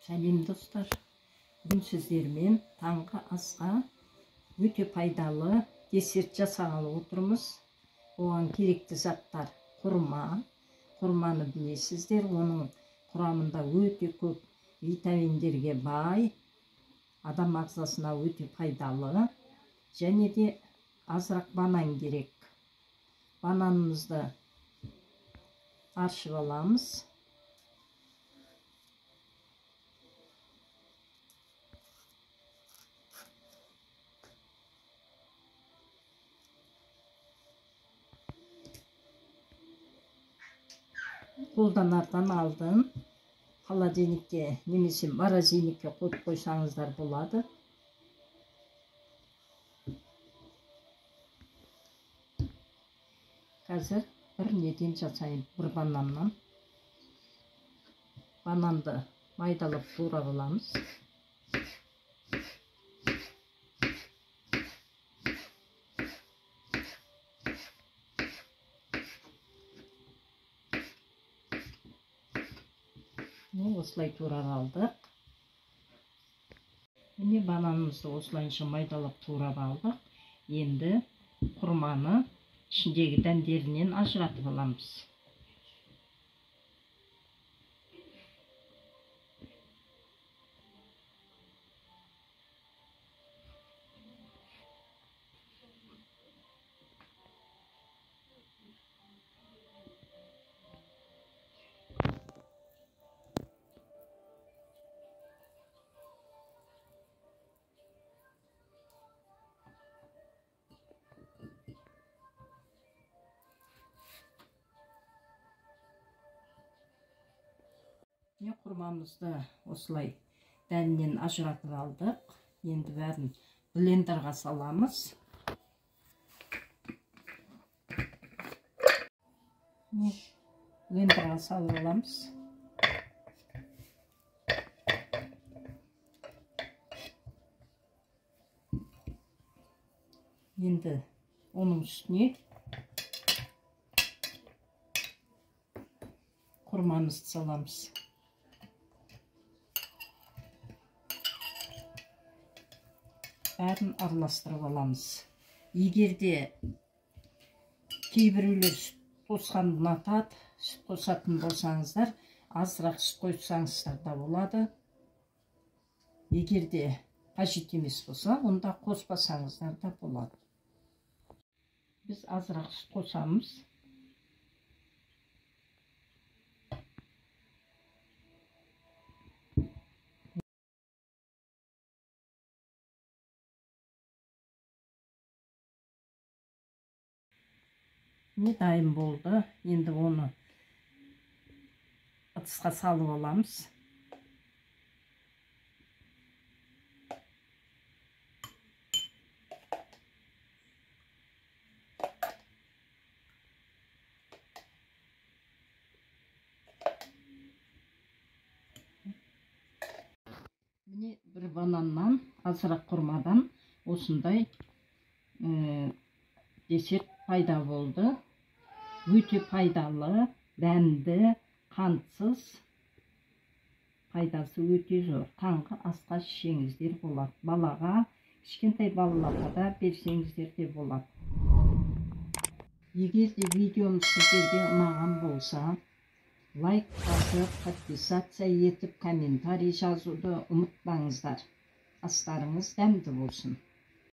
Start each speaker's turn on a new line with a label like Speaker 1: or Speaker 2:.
Speaker 1: Сәлем достар. Бүгін сіздермен таңғы асқа өте пайдалы десерт жасағалы отырмыз. Оған керекті заттар құрма. Құрманы білесіздер, оның құрамында өте көп витаминдерге бай, адам ағзасына өте пайдалы. Және де азырақ банан керек. Бананымызды аршып аламыз. Қолданардан алдын холодильникке немесе морозильникке қойып қойсаңыздар болады. Қазір бір неден жасайын, бір бананнан. Бананды майдалап турап аламыз. Осылай турап алдық. Міне бананымызды осылайынша майдалап турап алдық. Енді құрманы ішіндегі дәндерінен ажыратып аламыз. Міне құрмамызды осылай дәнінен ажыратып алдық. Енді бәрін блендерға саламыз. Міне блендерға салып аламыз. Енді оның үстіне құрмамызды саламыз. Бәрін араластырып аламыз. Егер де кейбіреулер сүт қосқанды ұнатады, сүт қосатын болсаңыздар, азырақ сүт қойсаңыздар да болады. Егер де қажет емес болса, онда қоспасаңыздар да болады. Біз азырақ сүт қосамыз. Міне дайын болды. Енді оны ыдысқа салып аламыз. Міне бір бананнан, азырақ құрмадан осындай десерт пайда болды. Өте пайдалы, дәмді, қантсыз, пайдасы өте зор. Таңғы асқа ішсеңіздер болады. Балаға, кішкентай балаларға да берсеңіздер де болады. Егер де видеом сіздерге ұнаған болса, лайк басып, подписаться етіп, комментарий жазуды ұмытпаңыздар. Астарыңыз дәмді болсын.